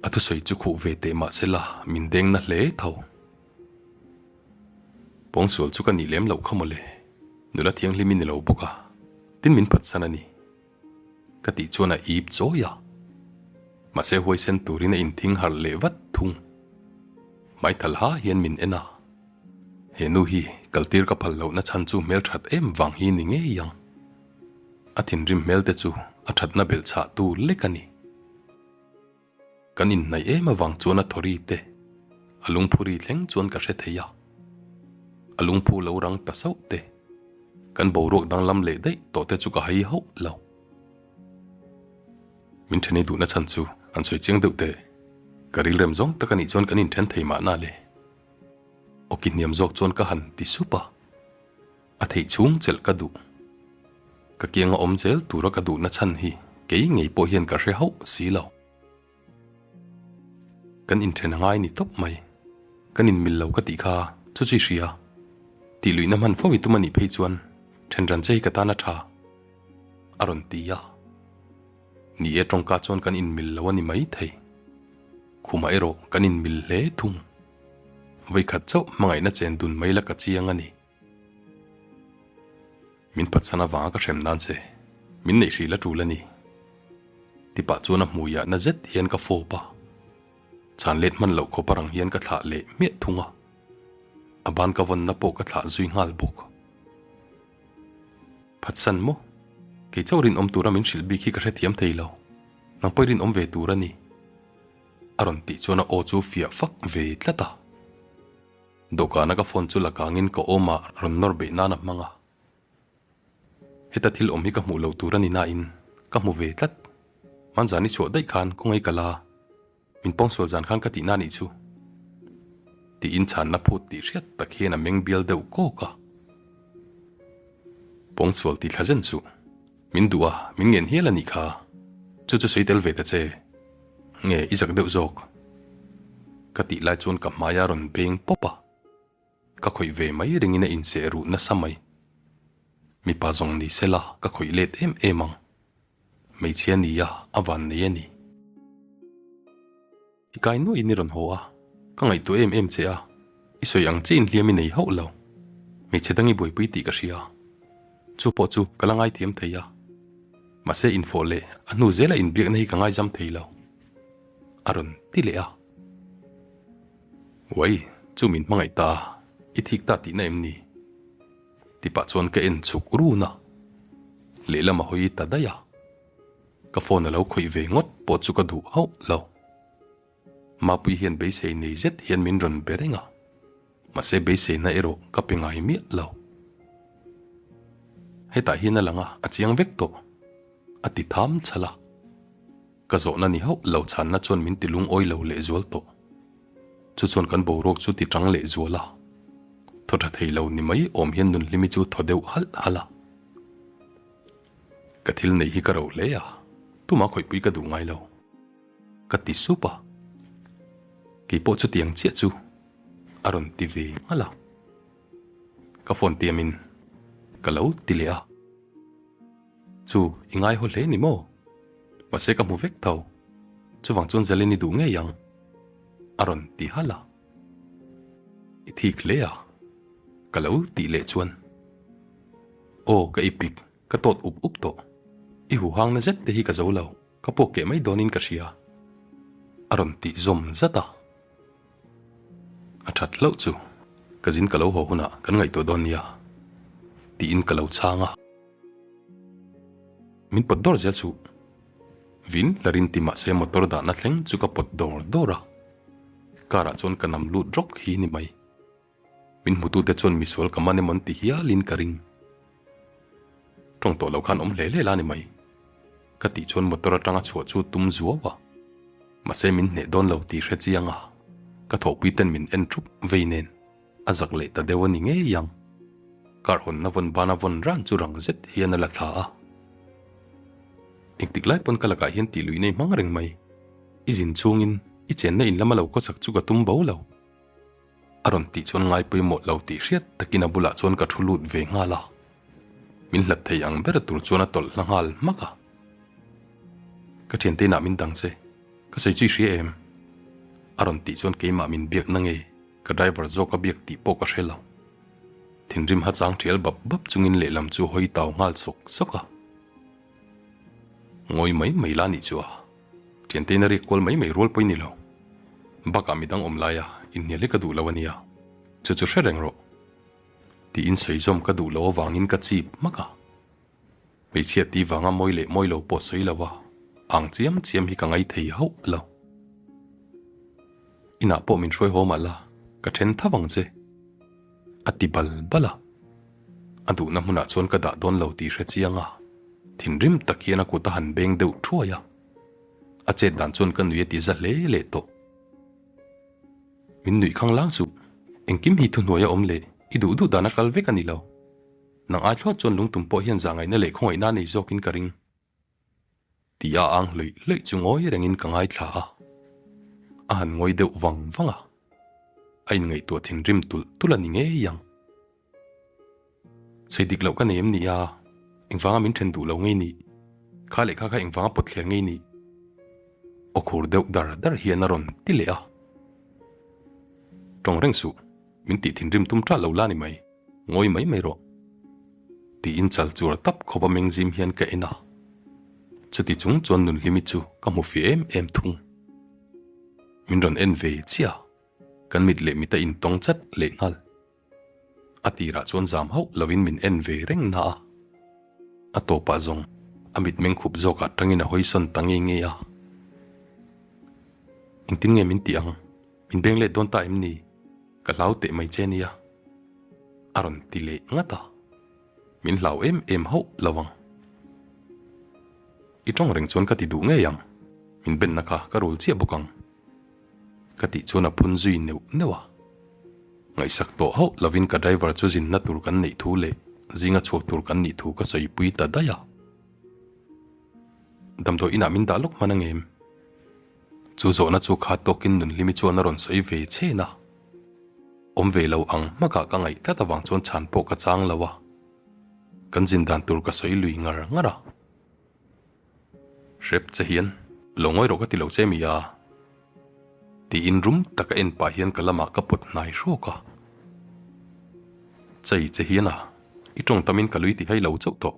Speaker 1: A thusawi chu khuh ve teh mah sela min dengna hle tho. Pawngsual chu ka nih lem loh kha mawle. Nula thianghlim i ni lo bawk a, tin min phatsan a ni. Ka tih chuan a ip chawi a. Mahse huaisen turin a inthing harh leh vat thung. Hmaithal ha hian min en a. He nu hi kaltir ka phal lohna chhan chu hmelthat em vang hi ni ngei ang. A thinrim hmel te chu a thatna belh chhah tu lek a ni. Kan inhnaih em avang chuan a thawri te, a lungphuri thleng chuan ka hre thei a. A lungphu lo rang ta sauh te, kan boruak danglam leh daih tawh te chu ka hai hauh lo. Min then i duhna chhan chu an sawi chiang deuh teh. Ka rilrem zawng tak a nih chuan kan inthen thei mahna le. Awki hniam zawk chuan ka han ti sup a. A theih chhung chelh ka duh. Ka kianga awm zel tura ka duhna chhan hi kei ngei pawh hian ka hre hauh si lo. Kan inthen a ngai ni tawp mai. Kan inmil lo ka tih kha chu chu i hria. Tih luihna hman fo i tum a nih phei chuan then ran che hi ka tan a tha a rawn ti a. Ni e tawngka chuan kan inmil lo a ni mai thei. Khumah erawh kan inmil hle thung. Vawikhat chauh hmangaihna chen dun mai la ka chiang a ni. Min phatsan avanga ka hrem nan che, min neih hrih la tul a ni. Ti pah chuan a hmuiah na zet hian ka fawp a, chhan let hman loh khawp arang hian ka thlah leh hmiah thung a, a ban ka vawnna pawh ka thlah zui nghal bawk. Phatsan maw? Kei chauh rinawm tura min hrilh bik hi ka hrethiam thei lo, nang pawh i rinawm ve tur a ni. A rawn tih chuan a aw chu fiah fak ve tlat a. Dawhkana ka phone chu la kangin ka awmah rawn nawr beih nan a hmang a. Heta thil awm hi ka hmuh lo tur a ni nain ka hmu ve tlat. Hmanzan i chhuah daih khan kawngei ka la, min pawngsual zan khan ka tihna nih chu. Tiin chhanna phut tih hriat tak hian a meng bial deuh kawk a. Pawngsual ti thla zen suh. Min duh a, min ngen hial a nih kha. Chu chu sawi tel ve ta che. Nge i zak deuh zawk? Ka tih lai chuan ka hmai a rawn beng pawp a, ka khawih ve mai ringin a inseh ruh nasa mai. Mipa zawng ni sela ka khawih let em em ang. Hmeichhia nia a van nei a ni. I kai nuahin i rawn haw a, ka ngaihtuah em em che a, i sawi ang chiin hliam i nei hauh lo. Hmeichhe dang i buaipui tih ka hria. Chu pawh chu ka la ngaithiam thei a. Mahse infawh leh a hnu zela inbiakna hi ka ngaizam thei lo. A rawn ti leh a. Uai, chu min hmangaih ta a, i thik ta tihna em ni? Ti pah chuan ka en chhuk run a. Lehlam a hawi ta daih a. Ka phone a lo khawih ve ngawt pawh chu ka duh hauh lo. Mapui hian beisei nei zet hian min rawn be reng a, mahse beiseina erawh ka pe ngai miah lo. Hetah hian a lang a, a chiang vek tawh, a ti tham chhal a. Ka zawhna ni hauh lo chhanna chuan min ti lungawi lo lehzual tawh. Chu chuan kan boruak chu ti tang lehzual a. Thaw tha thei lo ni mai awm hian Nunhlimi chu thaw deuh halh halh a. Ka thil neih hi ka ro hle a, tumah khawihpui ka duh ngai lo. Ka ti sup a, kei pawh chutiang chiah chu a rawn ti ve nghal a. Ka phone tiamin ka lo ti leh a, Chu i ngaihaw hle ni maw? Mahse ka hmu vek tho, chuvang chuan Zalin i duh ngei ang a rawn ti halh a. I thik hle a, ka lo tih leh chuan. Aw, ka ipik, ka tawt up up tawh. I huhang na zet te hi ka zo lo, ka puak keh mai dawnin ka hria. A rawn tih zawm zat a. A that hlauh chu, ka zin ka lo haw hunah kan ngaihtuah dawn nia, tiin ka lo chhang a. Min pawt dawr zel suh. Vin hlarin ti mahse motor dahna thleng chu ka pawt dawr dawr a. Car ah chuan ka nam lut rawk hi ni mai. Min hmutute chuan misual ka man emaw an ti hialin ka ring. Tawng tawh lo khan awm hle hle la ni mai. Ka tih chuan motor atanga chhuah chu tum zuau a. Mahse min hneh dawn lo tih hre chiang a, ka thawhpui ten min en thup vei nen a zak leh ta deuh a ni ngei ang. Car hawnna vawn bana vawn ran chu rang zet hian a la thla a. Engtik lai pawn ka lakah hian tih luih nei hmang reng mai. I zin chhungin i chenna in lama lo khawsak chu ka tum bo lo. A rawn tih chuan ngai pawimawh lo tih hriat takin a bulah chuan ka thu lut ve nghal a. Min hlat thei ang ber tur chuan a tawlh hla nghal hmak a. Ka thiante inah min dang che, ka sawi chu i hria em? A rawn tih chuan keimah min biakna nge ka driver zawk a biak tih pawh ka hre lo. Thinrim ha chang thial bap bap chungin lehlam chu hawi tau nghal sawk sawk a. Ngawi mai mai la nih chu a. Thiantein a riak kual mai mai rual pawh i ni lo. Bakah midang awm laia inhnial hi ka duh lo a nia. Chu chu hre reng rawh. Tiin sawi zawm ka duh lo avangin ka chip hmak a. Hmeichhia ti vanga mawi leh mawi lo pawh sawi lo a, ang chiam chiam hi ka ngai thei hauh lo. Inah pawh min hruai haw mah la, ka then tho ang che. A ti bal bal a. A duhna hmunah chuan ka dah dawn lo tih hre chiang a, thinrim tak hian a kut a han beng deuh thuai a. A chet dan chuan ka nui a ti za hle leh tawh. Min nuih khang lang suh, engkim hi thuhnuai a awm leh i duh duh dan a kal vek a ni lo. Nang ai thlawt chuan lungtum pawh hian zahngaihna leh khawngaihna a nei zawkin ka ring. Tih a ang hlawih hlawih chu ngawi rengin ka ngaithla a, a han ngawi deuh vang vang a, a inngaihtuah thinrim tulh tulh a ni ngei ang. Sawi dik loh ka nei em ni a, engvanga min then duh lo ngei ni? Kha leh kha kha engvanga pawt thler ngei ni? Aw khur deuh dar dar hian a rawn ti leh a. Tawng reng suh, min tih thinrim tum ṭah lo la ni mai. Ngawi mai mai rawh. Tiin chal chuar tap khawp a meng zim hian ka en a. Chuti chung chuan Nunhlimi chu ka hmu fih em em thung. Min rawn en ve chiah a, kan mit leh mit a intawng chat lehnghal. A tirah chuan zam hauh lovin min en ve reng na a. A tawpah zawng a mitmeng khup zawkah tangin a hawisawn ta ngei ngei a. Engtin nge min tih ang? Min beng let dawn ta em ni? Ka hlau teh mai che nia. A rawn ti leh ngat a. Min hlau em em hauh lo ang. I tawng reng chuan ka ti duh ngei ang. Min benna kha ka rul chiah bawk ang. Ka tih chuan a phun zui neuh neuh a. Ngaihsak tawh hauh lovin ka driver chu zinna tur kan neih thu leh zinga chhuak tur kan nih thu ka sawipui ta daih a. Damdawi inah min dah lawk hman ang em? Chu zawhna chu kha tawkin Nunhlimi chuan a rawn sawi ve chhen a. Awm ve lo ang hmakah ka ngaih tlat avang chuan chhan pawh ka chang lo a. Kan zin dan tur ka sawi lui ngar ngar a. Hrep che hian lo ngawi rawh ka ti lo che mi a? Tiin rum taka en pah hian ka lamah ka pawt hnai hrawk a. Chei che hian a, i tawng tamin ka lui ti hai lo chauh tawh.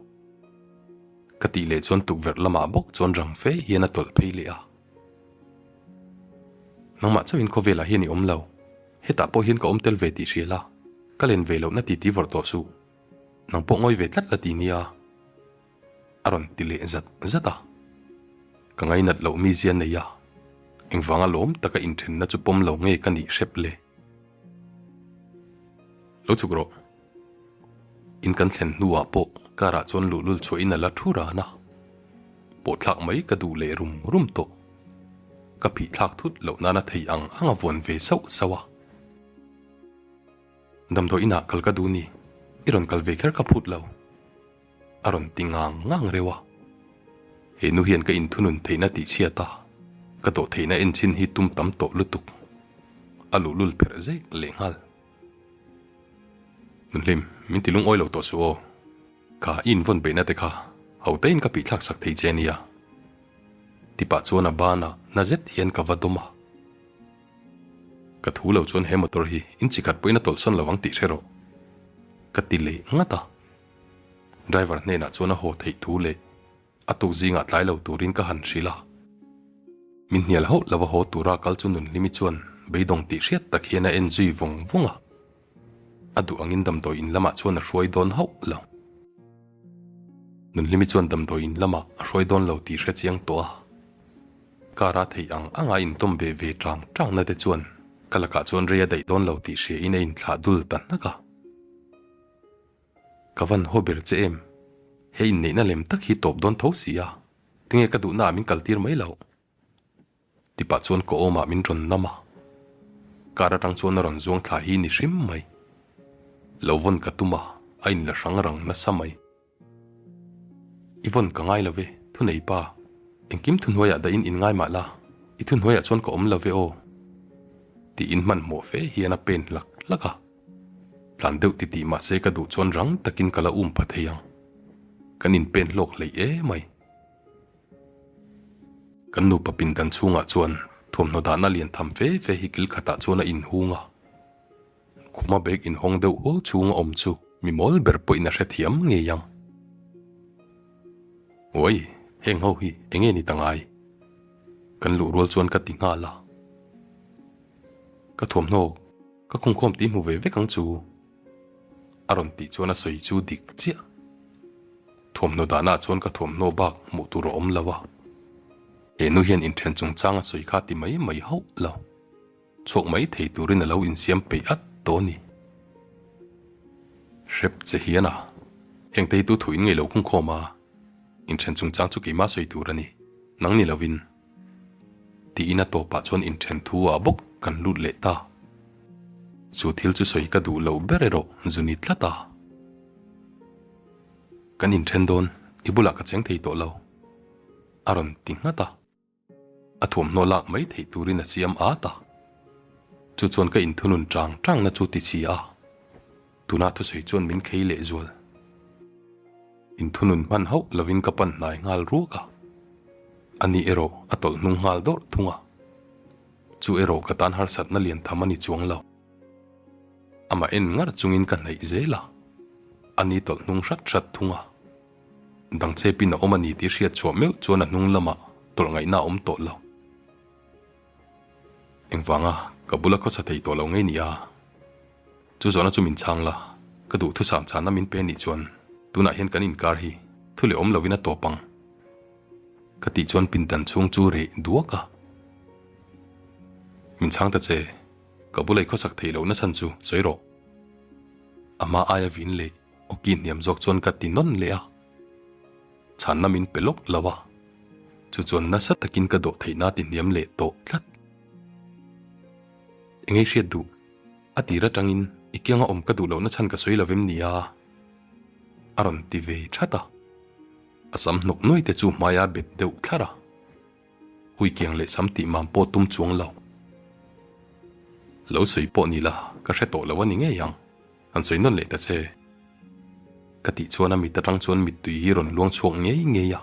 Speaker 1: Ka tih leh chuan tukverh lamah bawk chuan rang fe hian a tawlh phei leh a. Nangmah chauhin khawvelah hian i awm lo, hetah pawh hian ka awm tel ve tih hria la, ka len ve lohna titi vawrh tawh suh. Nang pawh ngawi ve tlat la ti nia. A rawn ti leh zat zat a. Ka ngainat loh mizia nei a, engvanga lawm taka inthenna chu pawm lo nge ka nih hrep le. Lo chhuk rawh. In kan thlen hnuah pawh car ah chuan luhlul chhuahin a la thu ran a, pawhthlak mai ka duh leh rum rum tawh. Ka phihthlak thut loh nana thei ang ang a vuan ve sauh sauh a. Damdawi inah kal ka duh ni, i rawn kal ve kher ka phut lo. A rawn ti ngang ngang reuh a. He nu hian ka inthunun theihna tih chhiat a, ka dawh theihna enchhin hi tum tam tawh lutuk. A luhlul pherh zek lehnghal. Nunhlim, min ti lungawi lo tawh suh aw. Kha i invawn beihna te kha ho tein ka pihthlak sak thei che nia. Tipah chuan a banah na zet hian ka va dawm a. Ka thu lo chuan he motor hi in chi khat pawhin a tawlhsawn lo ang tih hre rawh. Ka ti leh ngat a. Driver hnenah chuan a haw theih thu leh a tuk zingah tlai lo turin ka han hrilh a. Min hnial hauh lova haw tura kal chu Nunhlimi chuan beidawng tih hriat tak hian a en zui vawng vawng a. A duh angin damdawi in lamah chuan a hruai dawn hauh lo. Nunhlimi chuan damdawi in lamah a hruai dawn lo tih hre chiang tawh a. Car a theih ang anga intawm beh ve tang tangna te chuan ka lakah chuan rei a daih dawn lo tih hria in a inthlah dul ta hnak a. Ka van haw ber che em? He inneihna lem tak hi tawp dawn tho si a, tinge ka duhnaah min kaltir mai loh? Tipah chuan ka awmah min rawn nam a, car atang chuan a rawn zuang thla hi ni hrim mai. Lo vawn ka tum a, a inla hrang rang nasa mai. I vawn ka ngai lo ve, thunei pa. Engkim thuhnuaiah dahin in ngai mah la, i thuhnuaiah chuan ka awm lo ve aw. Tiin hmanhmawh fe hian a pen hlak hlak a. Tlan deuh ti tih mahse ka duh chuan rang takin ka la um pha thei ang. Kan inpen hlawk hleih e mai. Kan nupa pindan chhungah chuan thuamhnaw dahna lian tham fe fe hi kil khatah chuan a inhung a. Khuma bag inhawng deuh huau chhunga awm chu mi mawl ber pawhin a hrethiam ngei ang. Uai, heng ho hi enge ni ta ngai? Kan luh rual chuan ka ti nghal a. Ka thuamhnaw ka khungkhawm tih hmu ve vek ang chu. A rawn tih chuan a sawi chu dik chiah. Thuamhnaw dahnaah chuan ka thuamhnaw bak hmuh tur a awm lo a. He nu hian inthen chungchang a sawi kha ti mai mai hauh lo. Chhuak mai thei turin a lo insiam peih at tawh a ni. Hrep che hian a, heng teitu thuin ngei lo khungkhawm a, inthen chungchang chu keimah sawi tur a ni, nang ni lovin. Tiin a tawpah chuan inthen thu ah bawk kan lut leh ta. Chu thil chu sawi ka duh loh ber erawh zu ni tlat a. Kan inthen dawn, i bulah ka cheng thei tawh lo, a rawn ti nghat a. A thuamhnaw lak mai theih turin a siam at a. Chu chuan ka inthunun tang tangna chu ti chhi a, tuna thusawi chuan min khei leh zual. Inthunun hman hauh lovin ka pan hnai nghal ruak a, ani erawh a tawlh hnung nghal dawrh thung a. Chu erawh ka tan harsatna lian tham a ni chuang lo. Amah en ngar chungin ka hnaih zel a, ani tawlh hnung hrat hrat thung a. Dang chepin a awm a ni tih hriat chhuah meuh chuan a hnung lamah tawlh ngaihna a awm tawh lo. Engvanga ka bula khawsa thei tawh lo ngei ni a? Chu zawhna chu min chhang la, ka duh thusam chhanna min pe nih chuan tunah hian kan inkar hi thu leh awm lovin a tawp ang. Ka tih chuan pindan chhung chu reh duak a. Min chhang ta che, ka bula i khawsak theih lohna chhan chu sawi rawh. A hma aia vin leh Awki hniam zawk chuan ka ti nawn leh a, chhanna min pe lawk lo a, chu chuan nasa takin ka dawh theihna ti hniam leh tawh tlat. Engei hriat duh? A tir atangin i kianga awm ka duh lohna chhan ka sawi lovem nia? A rawn ti ve that a, a sam hnawk nuai te chu hmaia bet deuh thlar a. Hui kiang leh sam tih mam pawh tum chuang lo. Lo sawi pawh ni la, ka hre tawh lo a ni ngei ang. Han sawi nawn leh ta che. Ka tih chuan a mit atang chuan mittui hi rawn luang chhuak ngei ngei a.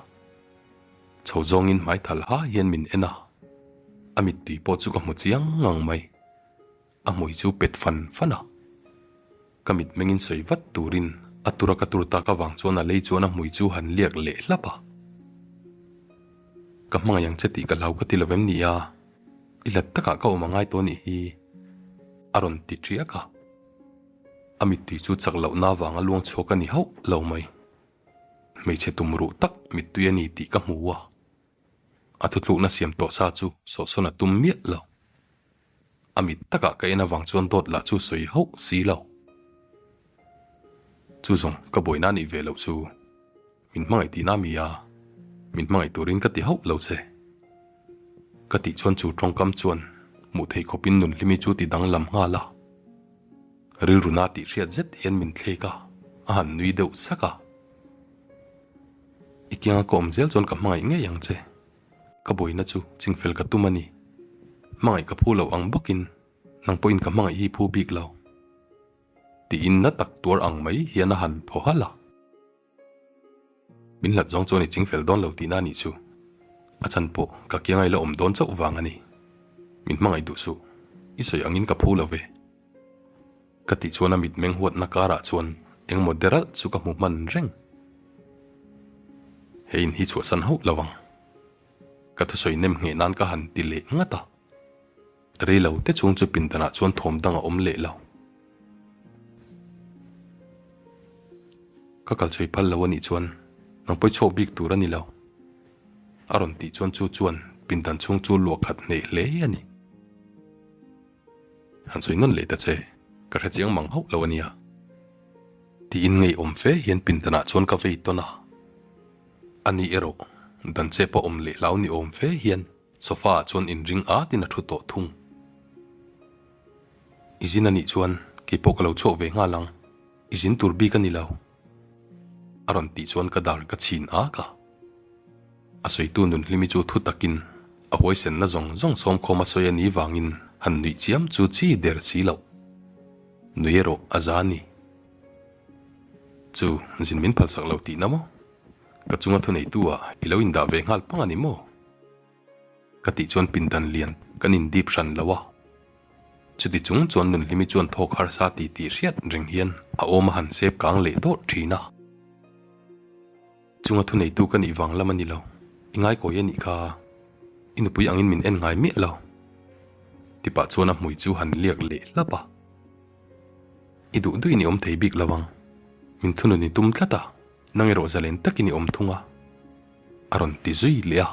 Speaker 1: Chho zawngin hmai thal ha hian min en a. A mittui pawh chu ka hmu chiang ngang mai. A hmui chu pet fan fan a. Ka mit mengin sawi vat turin a tura ka tur tak avang chuan a lei chuan a hmui chu han liak leh hlap a. Ka hmangaih ang che tih ka hlau ka ti lovem ni a, i hlat takah ka awm a ngai tawh nih hi a rawn ti ṭiak a. A mittui chu chak lohna avanga luang chhuak a ni hauh lo mai. Hmeichhe tumruh tak mittui a ni tih ka hmu a. A thutlukna siam tawh sa chu sawhsawn a tum miah lo. A mit takah ka en avang chuan dawt lah chu sawi hauh si lo. Chu zawng ka buaina nih ve loh chu min hmangaih tihna mi a, min hmangaih turin ka ti hauh lo che. Ka tih chuan chu tawngkam chuan hmuh theih khawpin Nunhlimi chu ti danglam nghal a. Rilruna tih hriat zet hian min thlek a, a han nui deuh sak a. I kianga ka awm zel chuan ka hmangaih ngei ang che. Ka buaina chu chingfel ka tum a ni. Hmangaih ka phu lo ang bawkin nang pawhin ka hmangaih hi phu bik lo. Tiin na tak tuar ang mai hian a han thaw halh a. Min hlat zawng chuan i chingfel dawn lo tihna a nih chu. A chhan pawh ka kianga i la awm dawn chauh vang a ni. Min hmangaih duh suh. I sawi angin ka phu lo ve. Ka tih chuan a mitmeng huatna karah chuan engmaw deralh chu ka hmu hman reng. He in hi chhuahsan hauh lo ang. Ka thusawi nem ngheh nan ka han ti leh ngat a. Rei lo te chhung chu pindanah chuan thawm dang a awm leh lo. Ka kal chhui phal lo a nih chuan nang pawi chhuak bik tur a ni lo. A rawn tih chuan chu chuan pindan chhung chu luah khat hneh hle a ni. Han sawi nawn leh ta che, ka hre chiang mang hauh lo a nia. Tiin ngeiawm fe hian pindanah chuan ka vei tawn a. A ni erawh dan chep a awm leh hlau ni awm fe hian sofa ah chuan inring at in a thu tawh thung. I zin a nih chuan keipawh ka lo chhuak ve nghal ang, i zin tur bik a ni lo. A rawn tih chuan ka dar ka chhin ak a. A sawitu Nunhlimi chu thu takin a huaisenna zawng zawng sawmkhawm a sawi a nih vangin han nuih chiam chu chi der si loh. Nui erawh a za ni. Chu zin min phalsak lo tihna maw? Ka chunga thuneitu ah i lo indah ve nghal pang a ni maw? Ka tih chuan pindan lian kan indip hran lo a. Chuti chung chuan Nunhlimi chuan thawk harsa ti tih hriat reng hian a awm a han sep kang leh dawrh thin a. Chunga thuneitu ka nih vang lam a ni lo, i ngaikawi a nih kha, i nupui angin min en ngai miah lo. Tipah chuan a hmui chu han liak leh hlap a. I duh duhin i awm thei bik lo ang, min thunun i tum tlat a, nang erawh zalen takin i awm thung a, a rawn ti zui leh a.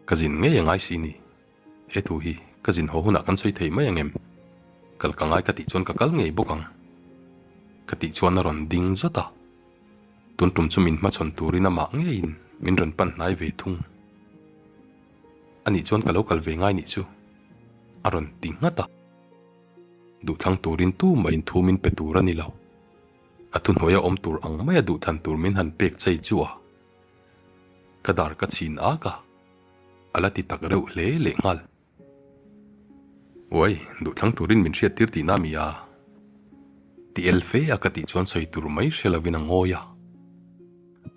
Speaker 1: Ka zin ngei a ngai si ni. He thu hi ka zin haw hunah kan sawi thei mai ang em? Kal ka ngai ka tih chuan ka kal ngei bawk ang. Ka tih chuan a rawn ding zawt a. Tun tum chu min hmachhawn turin amah ngeiin min rawn pan hnai ve thung. Anih chuan ka lo kal ve ngai nih chu a rawn ti nghat a. Duhthlang turin tumah in thu min pe tur a ni lo. A thuhnuaia awm tur ang maia duhthlan tur min han pek chei chu a. Ka dar ka chhin ak a, a la ti tak reuh hle leh nghal. Uai, duhthlang turin min hriat tir tihna mi a? Ti el fe a ka tih chuan sawi tur mai hre lovin a ngawi a.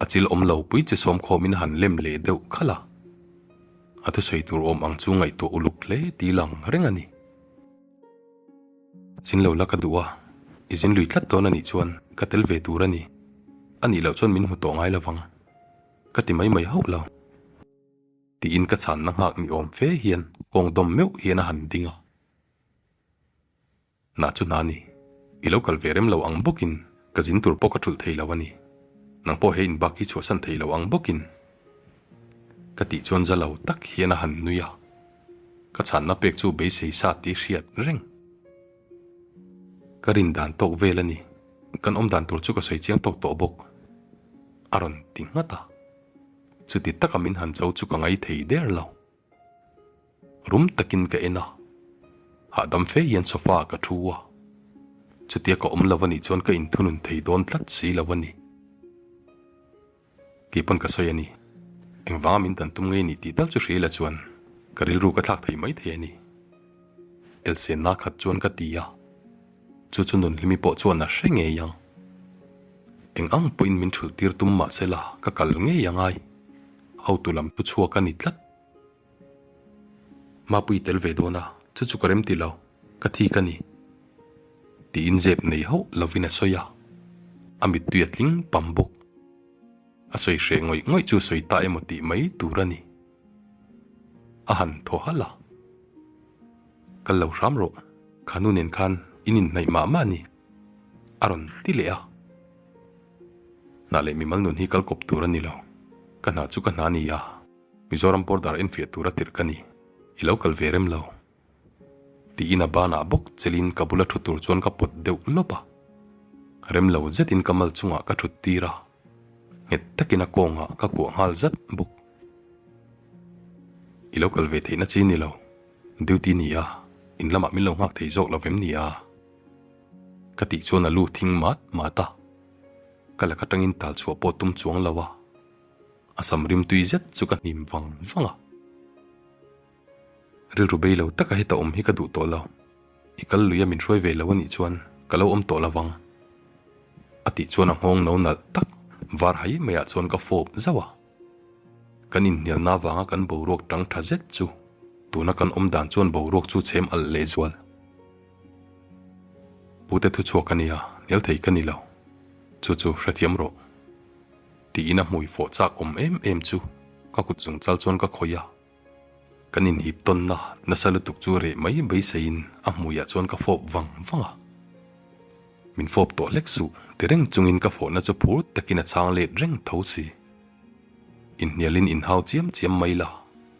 Speaker 1: A chil awm lo pui chu sawmkhawmin a han lem leh deuh khalh a. A thusawi tur awm ang chu ngaihtuah uluk hle ti lang reng a ni. Zin lo la ka duh a, i zin lui tlat dawn a nih chuan ka tel ve tur a ni. A nih loh chuan min hmu tawh ngai lovang. Ka ti mai mai hauh lo. Tiin ka chhanna nghak ni awm fe hian kawng dawm meuh hian a han ding a. Hna chu hna ni. I lo kal ve rem lo ang bawkin ka zin tur pawh ka thulh thei lo a ni. Nang pawh he inbak hi chhuahsan thei lo ang bawkin. Ka tih chuan za lo tak hian a han nui a. Ka chhanna pek chu beisei sa tih hriat reng. Ka rin dan tawk vel a ni. Kan awm dan tur chu ka sawi chiang tawk tawh bawk. A rawn ti nghat a. Chuti taka min han cho chu ka ngai thei der lo. Rum takin ka en a. Hahdam fe hian sofa ah ka thu a. Chutia ka awm lo a nih chuan ka inthunun thei dawn tlat si lo a ni. Kei pawn ka sawi a ni. Engvanga min dan tum ngei ni tih tal chu hria ila chuan ka rilru ka thlak thei mai thei a ni. Elsenna khat chuan ka ti a, chu chu Nunhlimi pawh chuan a hre ngei ang. Eng ang pawhin min thulh tir tum mah sela ka kal ngei a ngai. Hotu lam thu chhuak a ni tlat. Mapui tel ve dawn a, chu chu ka rem ti lo, ka thik a ni. Tiin zep nei hauh lovin a sawi a, a mittui a tling pam bawk. A sawi hreh ngawih ngawih chu sawi ta emaw tih mai tur a ni. A han thaw halh a, Kal lo hram rawh, kha nu nen khan in inhnaih mah mah a ni, a rawn ti leh a. Hna leh mimal nun hi kal kawp tur a ni lo, ka hna chu ka hna a ni a. Mizoram border enfiah tura tirh ka ni, i lo kal ve rem lo. Tiin a banah bawk chelin ka bula thu tur chuan ka pawt deuh lawp a. Rem lo zetin ka mal chungah ka thut tir a, nghet takin a kawngah ka kuah nghal zat bawk. I lo kal ve theihna chi ni lo, duty ni a, in lamah min lo nghak thei zawk lo vem ni a? Ka tih chuan a lu thing mat mat a, ka laka tangin tal chhuah pawh tum chuang lo a. A sam rim tui zet chu ka hnim vang vang a. Rilru bei lo taka heta awm hi ka duh tawh lo. I kal lui a min hruai ve lo a nih chuan ka lo awm tawh lo vang. A tih chuan a nghawng no nalh tak var hai maiah chuan ka fawp zauh a. Kan inhnialna avanga kan boruak tang tha zet chu tuna kan awm dan chuan boruak chu chhem alh lehzual. Pute thuchhuak a nia, hnial thei ka ni lo. Chu chu hrethiam rawh. Tiin a hmui fawh chak awm em em chu ka kut zung chal chuan ka khawih a. Kan inhip tawnna nasa lutuk chu reh mai beiseiin a hmuiah chuan ka fawp vang vang a. Min fawp tawh hlek suh ti reng chungin ka fawhna chu phur takin a chhang let reng tho si. Inhnialin inhau chiam chiam mai la,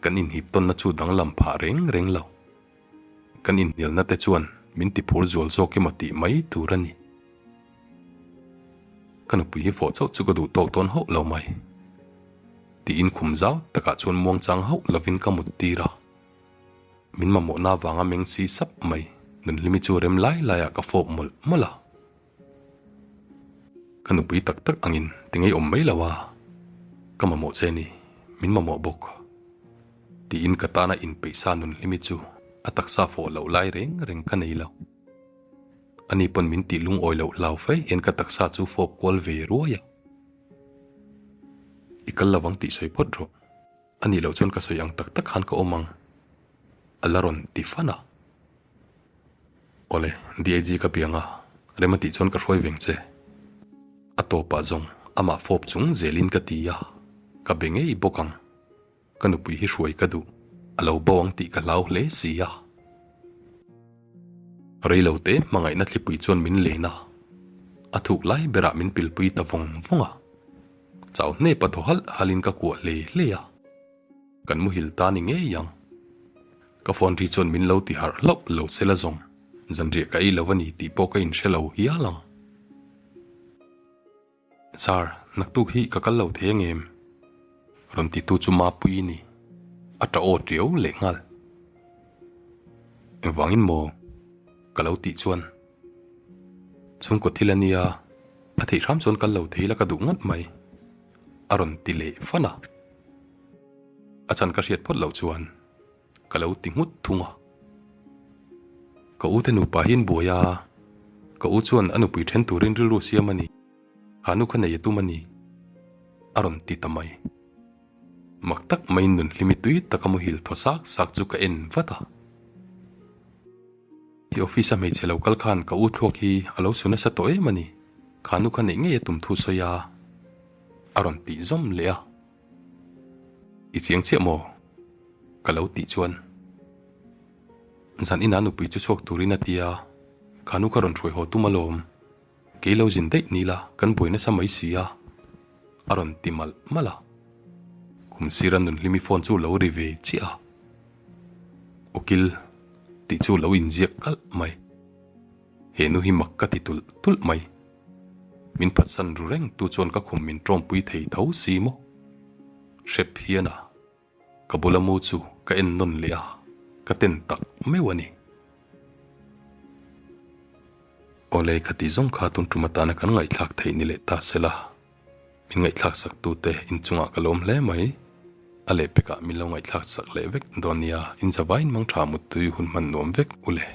Speaker 1: kan inhip tawnna chu danglam phah reng reng lo. Kan inhnialna te chuan min ti phur zual zawk emaw tih mai tur a ni. Ka nupui hi fawh chauh chu ka duh tawk dawn hauh lo mai. Tiin khum zau takah chuan muangchang hauh lovin ka mut tir a. Min mamawhna avanga meng si sap mai Nunhlimi chu rem lai laiah ka fawp mawlh mawlh a. Ka nupui tak tak angin ti ngei awm mai lo a, ka mamawh che ni, min mamawh bawk. Tiin ka tana inpeihsa Nunhlimi chu a taksa fawh loh lai reng reng ka nei lo. Ani pawn min tih lungawi loh hlau fe hian ka taksa chu fawp kual ve ruai a. I kal lovang tih sawi phawt rawh. A nih loh chuan ka sawi ang tak tak khan ka awm ang. A la rawn ti fan a. Awle, DIG ka biang a, rem a tih chuan ka hruai veng che. A tawpah zawng amah fawp chung zelin ka ti a, ka be ngei bawk ang. Ka nupui hi hruai ka duh, a lo bo ang tih ka hlau hle si a. Reilo te hmangaihna thlipui chuan min len a, a thuk lai berah min pilpui ta vawng vawng a. Chau hnep a thaw halh halhin ka kuah hle hle a, kan muhil ta ni ngei ang. Ka phone ri chuan min lo ti harh hlauh lo sela zawng, zanriah ka ei lo a ni tih pawh ka inhre lo hial ang. Sir, naktuk hi ka kal lo thei angem? Rawn ti tu chu Mapuii ni. A ta aw tiau leh nghal. Engvangin maw? Ka lo tih chuan. Chhungkaw thil a nia, a theih hram chuan kal lo thei la ka duh ngawt mai. A rawn ti leh fan a. A chhan ka hriat phawt loh chuan ka lo ti nghut thung a. Ka u te nupa hi an buai a, ka u chuan a nupui then turin rilru siam a ni, kha nu kha nei a tum a ni, a rawn ti ta mai. Mak tak maiin nunhlimi tui taka muhil thaw sak sak chu ka en vat a. I office a hmeichhe lo kal khan ka u thluak hi a lo su nasa tawh em a ni, kha nu kha neih ngei a tum thu sawi a, a rawn tih zawm leh a. I chiang chiah maw? Ka lo tih chuan zan inah nupui chu chhuak turin a ti a, kha nu kha rawn hruai haw tum alawm, kei lo zin daih ni la kan buai nasa mai si a, a rawn ti malh malh a. Kum sira Nunhlimi phone chu lo ri ve chiah a, Ukil tih chu lo inziak kalh mai. He nu hi mak ka ti tulh tulh mai. Min phatsan ru reng tu chuan ka khum min tawmpui thei tho si maw? Hrep hian a, ka bula mu chu ka en nawn leh a, ka ten tak meuh a ni. Awle khati zawng kha tun tum atana kan ngaihthlak theih ni leh ta sela, min ngaihthlak sak tute inchungah ka lawm hle mai. A lehpekah min lo ngaihthlak sak leh vek dawn nia, inzavain mangtha muttui hun hman nuam vek u le.